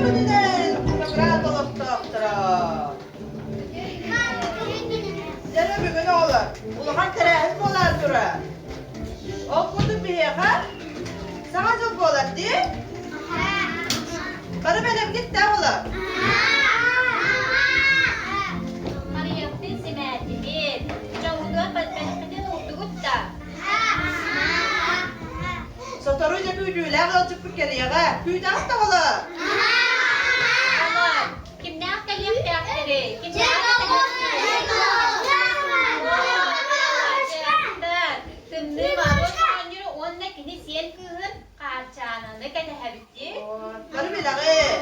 Күнүнэн Хоноград олохтоохторо! Дьэ бүгүн оҕолор улахан тэрээһин буолаары турар. Ол курдук биһиэхэ Саҥа дьыл буолар дии? Бары бэлэмҥит да оҕолор? Марыйабытын симээтибит, дьоҥҥутугар бэлэххитин уурдугут да? Сотору дьэ күүтүүлээх ыалдьыппыт кэлиэҕэ. Күүтэҕит да оҕолор? Оҕолор, кимнээх кэлиэхтээхтэрий? Кимнээх Тымныы Моруос оҕонньору уонна кини сиэн кыыһын Хаарчаананы кэтэһэбит дии. Бары билэҕит.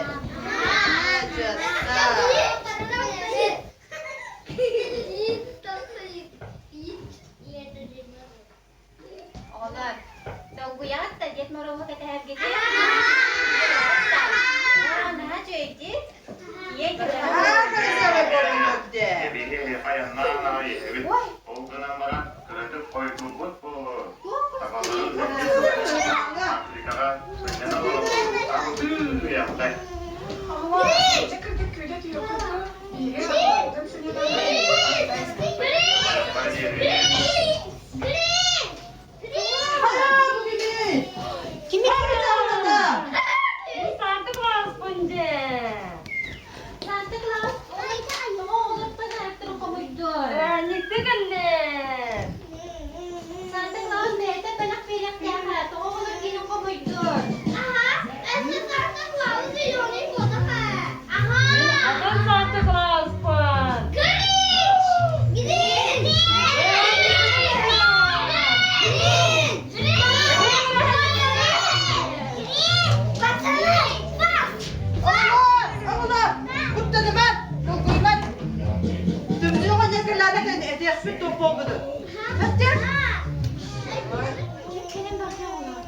Оҕолор, долгуйаҕыт да Дед Мороһу кэтэһэргитин? Наһаа үчүгэй дии. Эбиһи айаннаан аҕай иһэбит. Ол гынан баран кыратык хойутуурбут буолуо. Табаларын Африкаҕа сынньана олорбут ардыы Санта Клауспун дьэ! Санта Клаус оҕолортон аяктарын хомуйдун. Ыраанньыкты кэллэ. Санта Клаус бэйэтэ бэлэх биэриэхтээхэ, тоҕо оҕолор киинин хомуйдун? Атын Санта Клауспун. Оҕолор, куттаныман, долгуйуман. Тымныы оҕонньор кэллэҕинэ этиэхпит туох буолбутун. Эттиэх? Кэлин барда оҕолор.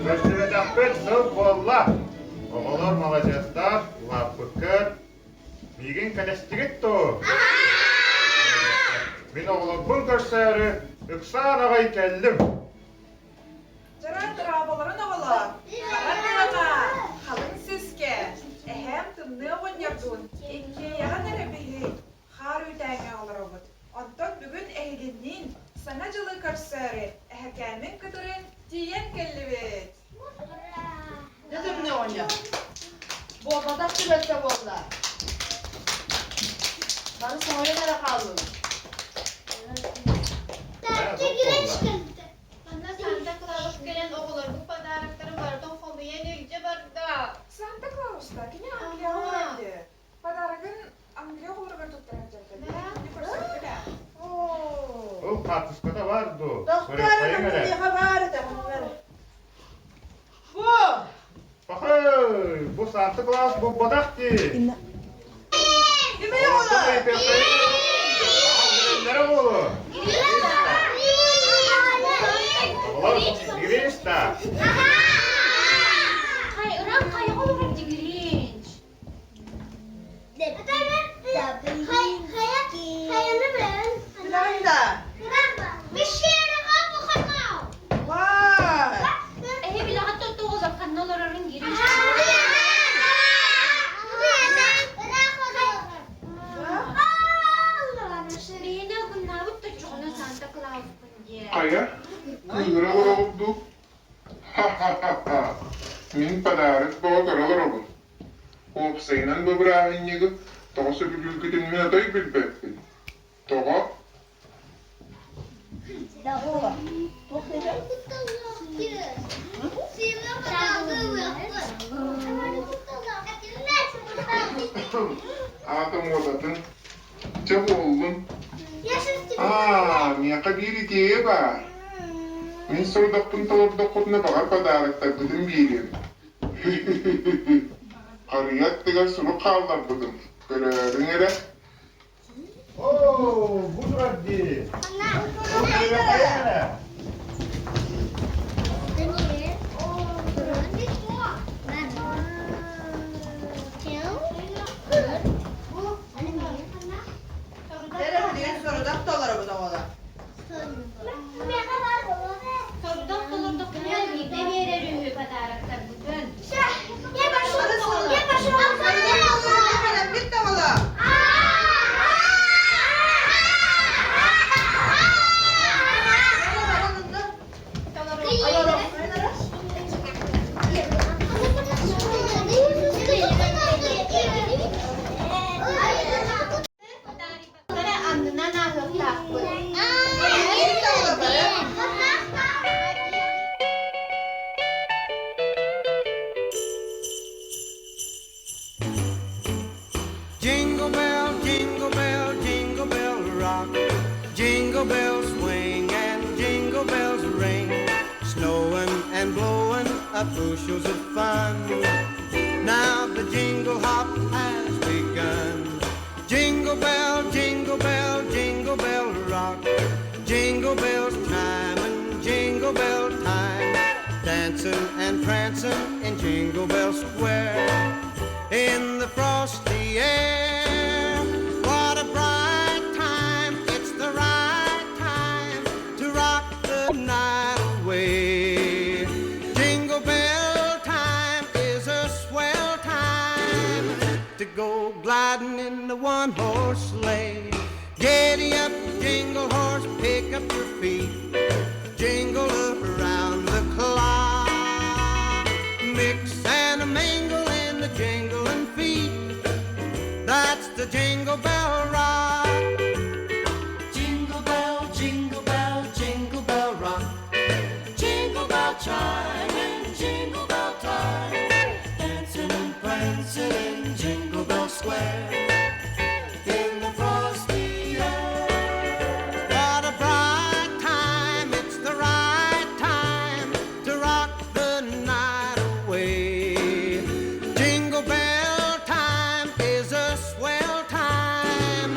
Көрсүбэтэхпит сыл буолла. Оҕолор маладьыастар, улааппыккыт. Миигин кэтэстигит дуо? Мин оҕолорбун көрсөөрү ыксаан аҕай кэллим. Дьаран дорооболорун оҕолор! Хара тыаҕа, халыҥ сискэ, эһээм тымныы оҕонньордуун иккиэйэҕин эрэ биһи хаар үүтээҥҥэ олоробут. Онтон бүгүн эһигинниин Саҥа дьылы көрсөөрү эһэкээммин кытары тиийэн кэллибит. Дьэ тымныы оҕонньор. Буолбатах түбэлтэ буолла. Бары соһуйан эрэ хааллыбыт. Манна Санта Клаус кэлэн оҕолорбут подароктарын барытын хомуйан илдьэ барда. Санта Клауста кини Англияҕа олорор дии. Подарогын Англия оҕолоругар туттаран дьарда. Көрсөккө да. Ол хаартыската баар дуо? Тохтоо эрэ, миэхэ баар этэ. Бу! Пахай, бу Санта Клаус буолбатах дии. Кимий оҕолор? Билэллэрэ буолуо. Оҕолор, Гринч да? Хай, ыран хайа олорор ди Гринч? Билэҕин да? Вай! Эһи билэҕит тотто оҕолор ханна олорорун Гринч? Биһини албыннаабыт точчоҕуна Санта Клауспун диэн. Хайа, кыыһыра олороҕут дуу? Ха-ха-ха-ха! Мин подарок бөҕө көрө олоробун. Уопсайынан бу бырааһынньыгы тоҕо сөбүлүүргүтүн мин отой билбэппин. Тоҕо? Аата муодатын. Чэ буоллун. Аа, миэхэ биир идея баар. Мин сорудахпын толордоххутуна баҕар подароктаргытын биэриэм. Харыйа аттыгар сурук хаалларбытым, көрөөрүҥ эрэ. Оо, бу турар дии. Бу киһиэхэ эрэ. Эрэ билигин сорудах толоробут оҕолор. Сорудах толордохпутуна биирдэ биэрэр үһү подароктарбытын. Сорудах толорорго бэлэммит да оҕолор. Эрэ баран онно олоруоххайын эрэ. Подариктары аннынан ааһыахтаахпыт. Биир да оҕолор бары. Jingle bell, jingle bell rock. Jingle bells swing and jingle bells ring. Snowing and blowing up bushels of fun. Now the jingle hop has begun. Jingle bell, jingle bell rock. Jingle bells time and jingle bell time. Dancing and prancing in Jingle Bell Square. In the frosty air, what a bright time. It's the right time to rock the night away. Jingle bell time is a swell time to go gliding in the one horse sleigh. Giddy up, jingle horse, pick up your feet. Jingle around the clock. Mix and a mingle in the jingling feet. That's the jingle bell rock. Jingle bell, jingle bell rock. Jingle bell chime in jingle bell time. Dancing and prancing in Jingle Bell Square. In the frosty air. What a bright time, it's the right time to rock the night away. Jingle bell time is a swell time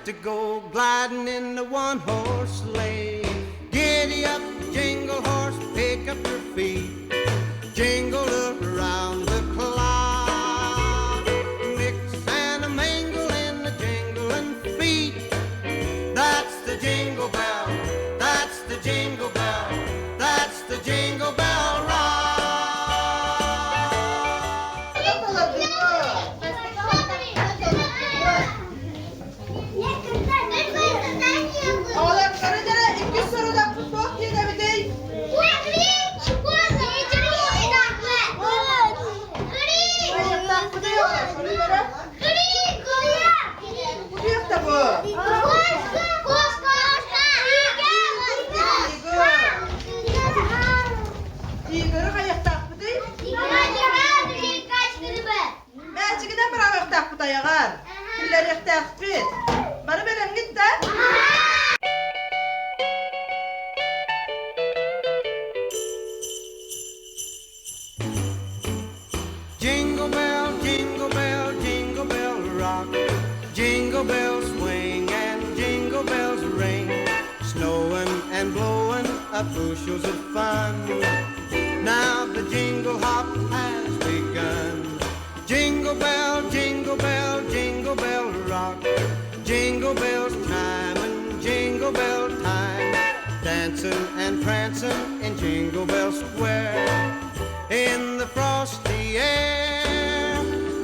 to go gliding in the one horse sleigh. Giddy up, jingle horse, pick up your feet. Jingle around the clock. Mix and a mingle in the jingling feet. That's the jingle bell. That's the jingle bell. That's the jingle bell rock. Сорудах толордубут. Оҕолор көрүн эрэ иккис сорудахпыт туох диэн эбитий? Хайыахтаахпытый оҕолор көрүн эрэ. Кутуйах да бу. Тигр. Тигры хайыахтаахпытый? Мээчигинэн быраҕыахтаахпыт айаҕар. Киллэриэхтээхпит. Бары бэлэмҥит да? Jingle bell, jingle bell rock. Jingle bells swing and jingle bells ring. Snowing and blowing up bushels of fun. Now the jingle hop has begun. Jingle bell, jingle bell rock. Jingle bells time and jingle bell time. Dancing and prancing in Jingle Bell Square. In the frosty air.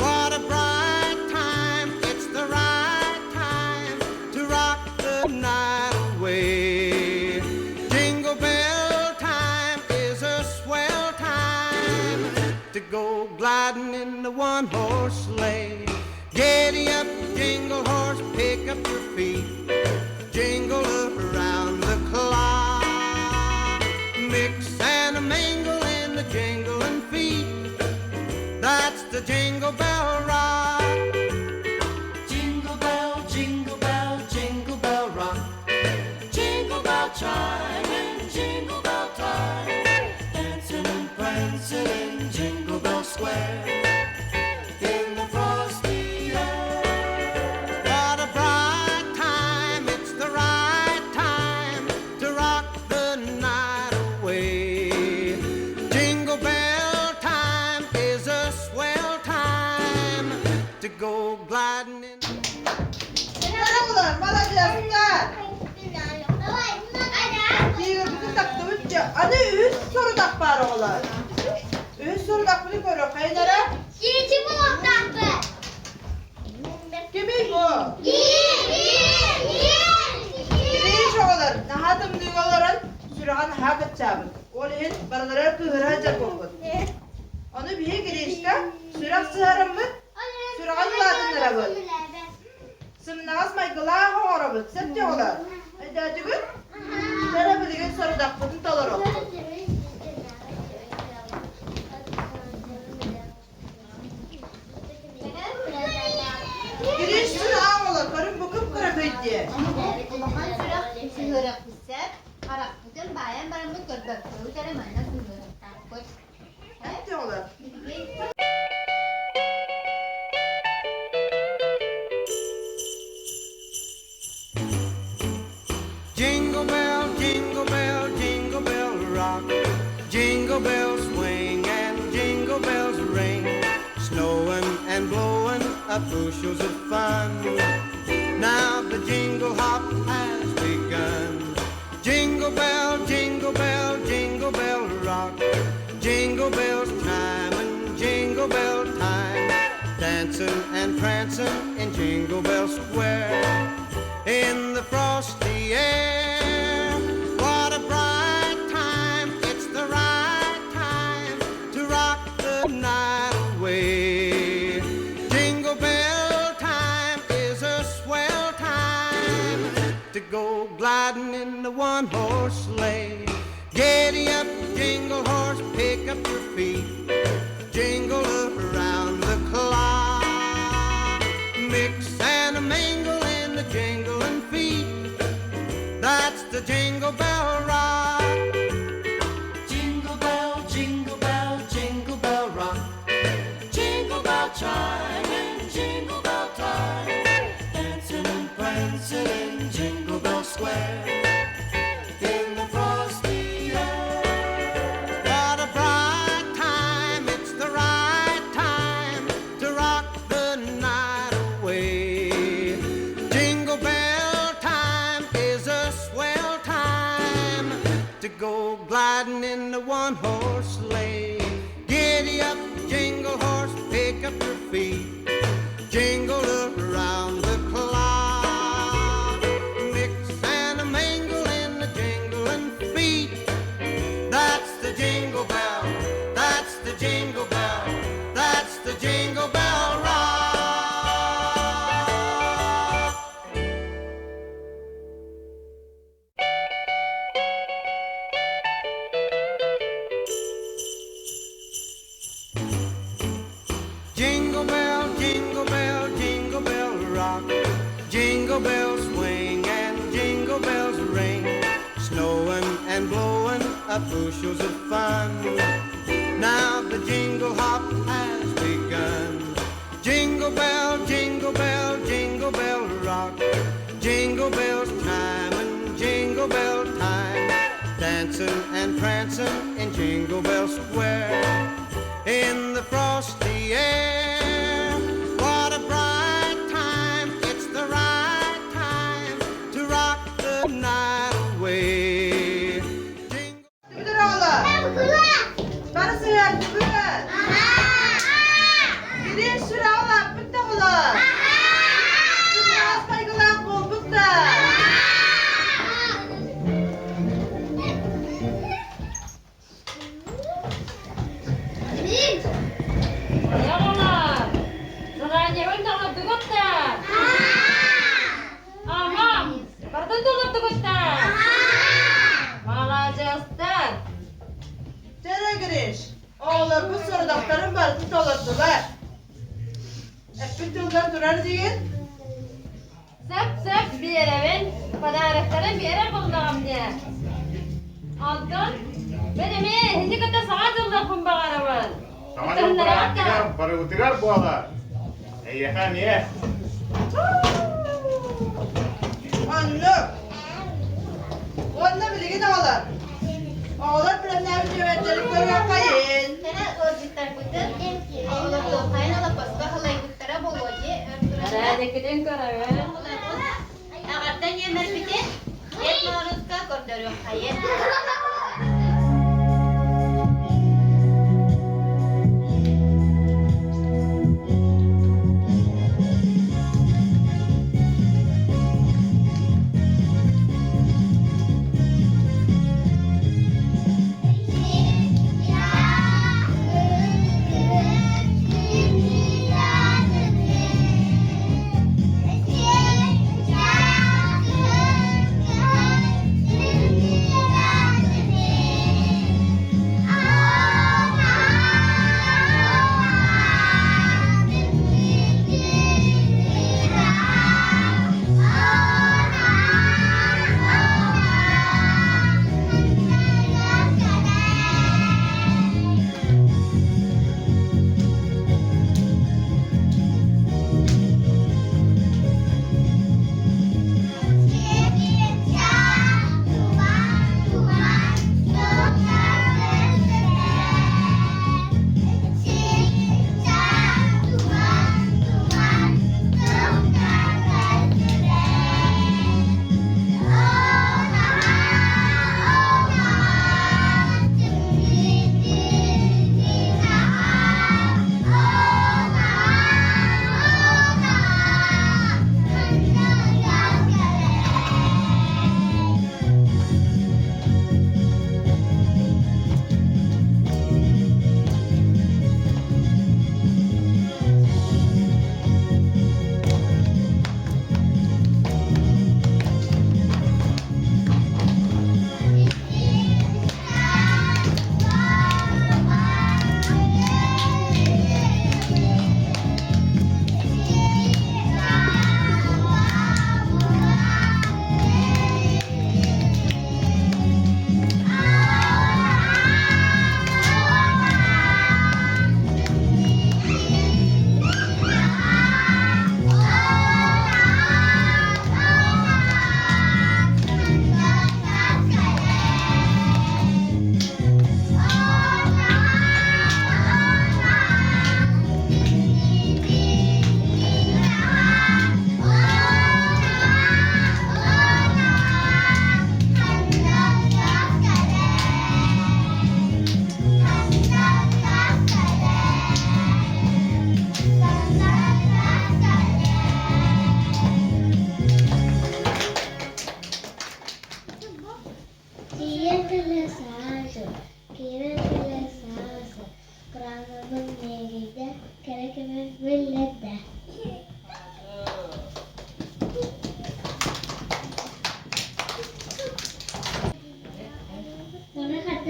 What a bright time, it's the right time to rock the night away. Jingle bell time is a swell time to go gliding in the one horse sleigh. Giddy up, jingle horse, pick up your feet. Jingle around the clock. Mix and a mingle in the jingling feet. That's the jingle bell rock. Jingle bell, jingle bell rock. Jingle bell chime in jingle bell time. оҕолор. Үһүс сорудахпытын көрүөххэйин эрэ. Киичи буолуохтаахпыт. Кимий бу? Кирииш оҕолор наһаа тымныыга олорон сүрэҕэ наһаа кыччаабыт. Ол иһин барылара кыыһыра сылдьар буолбут. Ону биһи Кириишка сүрэх сыһарыммыт, сүрэҕин улаатыннарабыт. Сымнаҕас майгылаах оҥоробут, сөп оҕолор. Өйдөөтүгүт? Дьэ билигин сорудахпытын толоруохпут. Кириш сүрэҕэ оҕолор, көрүҥ бу кып-кыракый дии. Улахан сүрэх сыһыарыахпыт харахпытын баайан бараммыт көрбөппүт эрэ манна сыһыарыахтаахпыт. Эт оҕолор. Jingle bell, jingle bell, jingle bell rock. Jingle bells swing and jingle bells ring. Snowing and blowing up bushels of fun. Now the jingle hop has begun. Jingle bell, jingle bell, jingle bell rock. Jingle bells chime and jingle bell time. Dancing and prancing in Jingle Bell Square. In the frosty air. What a bright time, it's the right time to rock the night away. Jingle bell time is a swell time to go gliding in the one horse sleigh. Giddy up, jingle horse, pick up your feet. Jingle around the clock. Mix and a mingle in the jingling feet. That's the jingle bell rock. Jingle bell, jingle bell, jingle bell rock. Jingle bell chime in jingle bell time. Dancing and prancing in Jingle Bell Square. In the frosty air. What a bright time, it's the right time to rock the night away. Jingle bell time is a swell time to go gliding in the one horse sleigh. Giddy up, jingle horse, pick up your feet. Jingle around the clock. Mix and a mingle in the jingling feet. That's the jingle bell. That's the jingle bell. That's the jingle bell rock. Jingle bell, jingle bell, jingle bell rock. Jingle bells swing and jingle bells ring. Snowing and blowing up bushels of fun. Now the jingle hop has begun. Jingle bell, jingle bell, jingle bell rock. Jingle bells chime and jingle bell time. Dancing and prancing in Jingle Bell Square. In the frosty air. What a bright time, it's the right time to rock the night away. Jingle Түбүдэр оҕолор. Бары сыһыардыбыт. Кириш сүрэҕэ улааппыт да оҕолор. Сымнаҕас майгылаах буолбут да. Хайа оҕолор, заданиебын толордугут да? Аһам, барытын толордугут да? Маладьыастар! Чэ Гриш, оҕолорбут сорудахтарын барытын толордулар. Эппит тылгар турар диигин? Сөп-сөп биэрэбин, подароктарын биэрэр буоллаҕым дии. Онтон мин эмиэ эһини кытта саҥа дьыллыахпын баҕарабын. Саҥа дьыл бырааттыгар барыбытыгар буолар. Эйиэхэ эмиэ. Оннук. Уонна билигин оҕолор. Оҕолор бэлэмнээбит үөрэттэрин көрүөххэйин. Кэрэ ыалдьыттарбытын олордуоххайын олоппоско халайбыттара буолуо дии өр туран. Эрээдиккитин көрөбүн. Аҕарда нүөмэрбитин Дед Моруска көрдөрүөххэйин.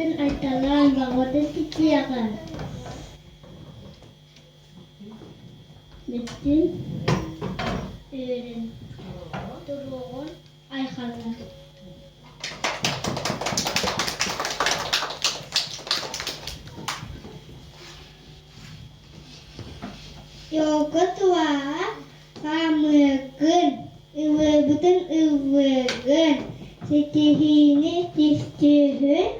Барыбытын айталаан, баҕабытын ситиэҕэ. Бүттүн үөрэн туруоҕун айхаллан. Елка туһаҕа хаамыыгын, ылыыбытын ыллыыгын, ситиһиини түстүүгүн.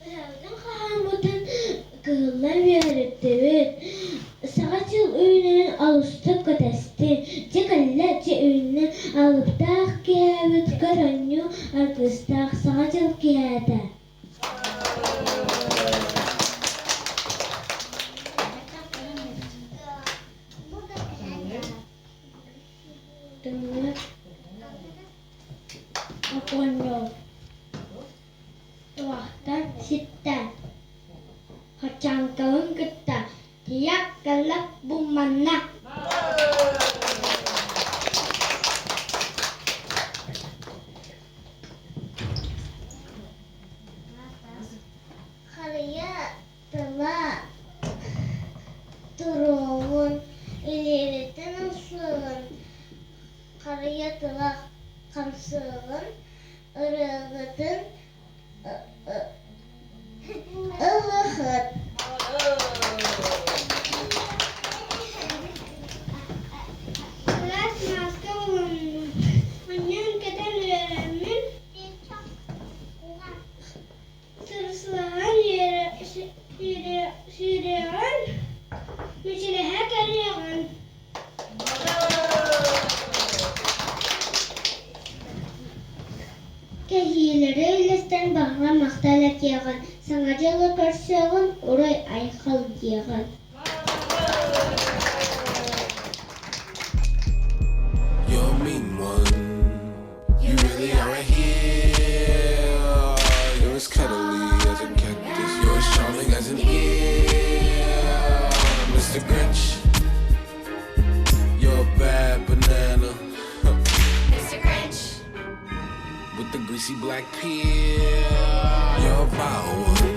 Ыһыаҕын хаһааммытын кыһыллар үөрэттибит. Саҥа дьыл үүнэрин олустук кэтэстим. Дьэ кэллэ, дьэ үүннэ, алыптаах киэһэбит көр оонньуу аргыстаах Саҥа дьыл киэһэтэ. Тымныы оҕонньор Туохтан ситтэ, Хачааҥкабын кытта тиийэ кэллэ бу манна. Харыйа тыла туруоҕун, илиилиттэн ылсыаҕын, харыйа тыла хамсыаҕын, ырыаҕытын ылыхыт. Кылаас мааска булуннум. Манньан кэтэн үөрэммин, сырсылаһан сүүрүөҕүн, мичилиһэ кэлиэҕин. Кэһиилэри үллэстэн баҕа махтал этиэҕин, Саҥа дьылы көрсүөҕүн, уруй-айхал диэҕин. You're a mean one. You really are a heel. You're as cuddly as a cactus. You're as charming as an eel. Mr. Grinch, you're a bad banana. Mr. Grinch. With the greasy black peel. You're a vile one.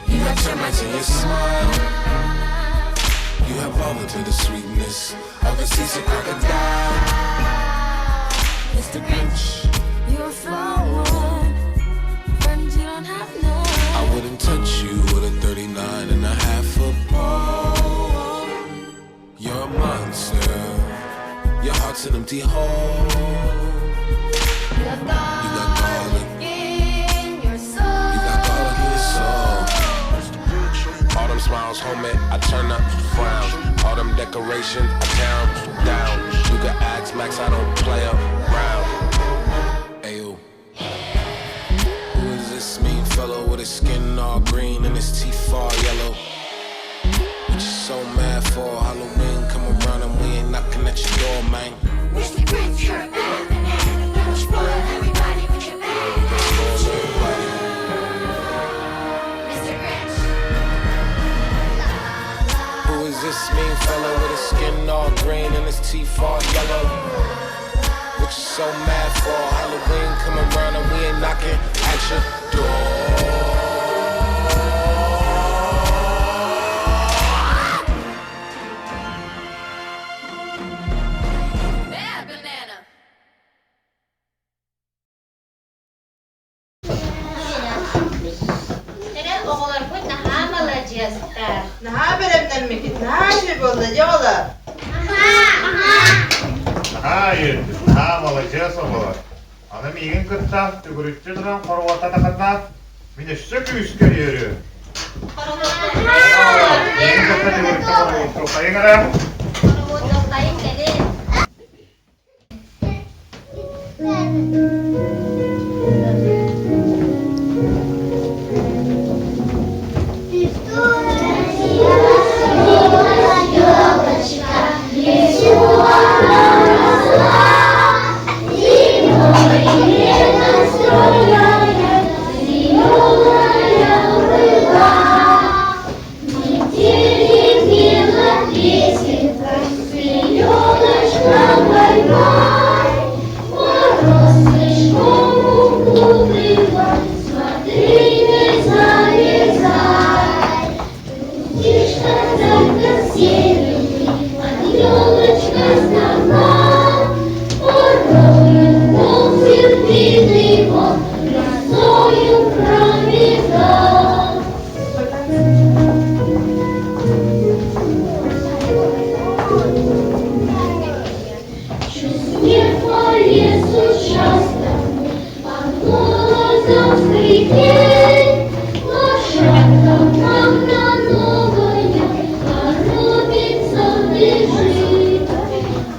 You got termites in your smile. You have all the bitter sweetness of a seasick crocodile. Mr. Grinch. You're a flower. Friends, you don't have none. I wouldn't touch you with a 39 and a half foot pole. You're a monster. Your heart's an empty hole. You got garlic in your soul. You got garlic in your soul. All them smiles, homie, I turn up frowns. All them decorations, I tear 'em down. You can ask Max, I don't play around. Ayo. Who is this mean fellow with his skin all green and his teeth all yellow? What you so mad for? Halloween come around and we ain't knocking at your door, man. Mr. Grinch, you're a bad banana. You'll spoil everybody with your bad attitude. Mr. Grinch. Who is this mean fellow with his skin all green and his teeth all yellow? What you so mad for? Halloween come around and we ain't knocking at your door. Bad banana. Эрэ оҕолорбут наһаа маладьыастар. Наһаа бэлэмнэммиккит, наһаа үчүгэй буолла дьэ оҕолор. Наһаа үөрдүм, наһаа маладьыас оҕолор. Аны миигин кытта төгүрүччү туран хоруота тахатна, мин өссө күүскэ үөрүөм. Миигин кытта төгүрүччү хоруотуохайыҥ эрэ. Хоруотуохайыҥ кэлин. по лесу частому, по лозам скрипит. Лошадка правда новая, торопится бежит.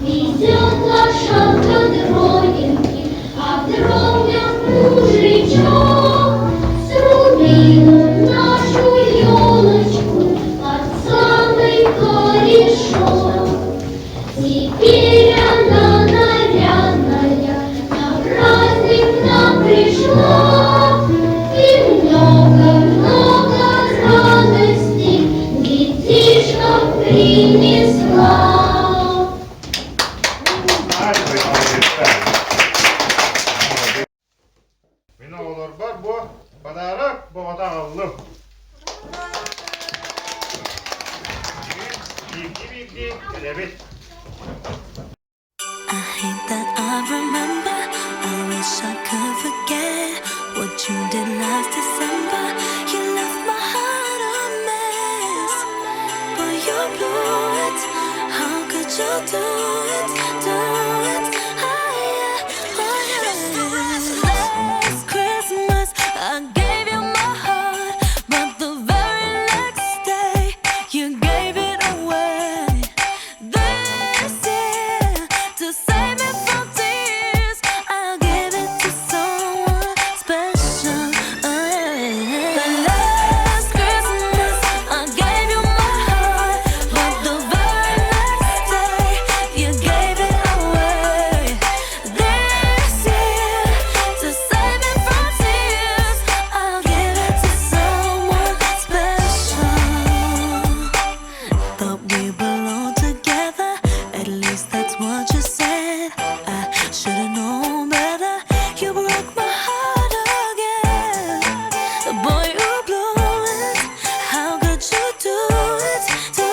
Везет лошадка дровинки, а в дровнях мужичок. Срубил он нашу елочку под самый корешок. Теперь она нарядная, на праздник к нам пришла. И много-много радости детишкам принесла. Мин оҕолорбор бу подарок боҕото аҕаллым. Биирдии-биирдии кэлэбит. I hate that I remember. I wish I could forget what you did last December. You left my heart a mess, but you blew it. How could you do it? Do it? Last Christmas, I gave you my heart, but the very next day, you gave it away. This year, to save me from tears, I'll give it to someone special. The last Christmas, I gave you my heart, but the very next day, you gave it away. This year, to save me from tears, I'll give it to someone special. Thought we belonged together, at least that's what you said. I should've known better. You broke my heart again. Boy, you blew it. How could you do it? Do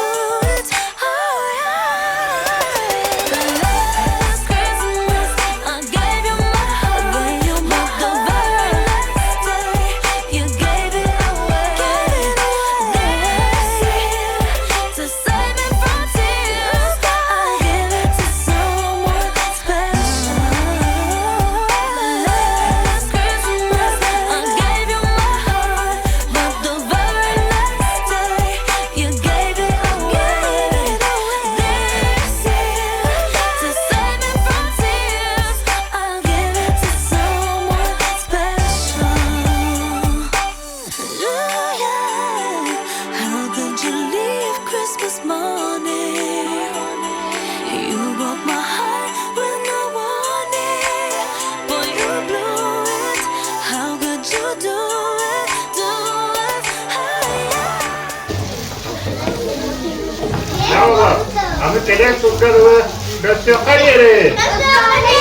it? Oh, yeah. The last Christmas, I gave you my heart. But the very next day, you gave it away. This year, to save me from tears, I give it to someone special. Last Christmas, I gave you my heart, but the very next day, you gave it away. This year, to save me from tears, I'll give it to someone special. Ooh, yeah. How could you leave Christmas morning? You broke my heart with no warning. Boy, you blew it. How could you do it? Do it? Oh, yeah. Дьэ, аны кэлэр сылга дылы көрсүөххэ диэри! Көрсүөххэ!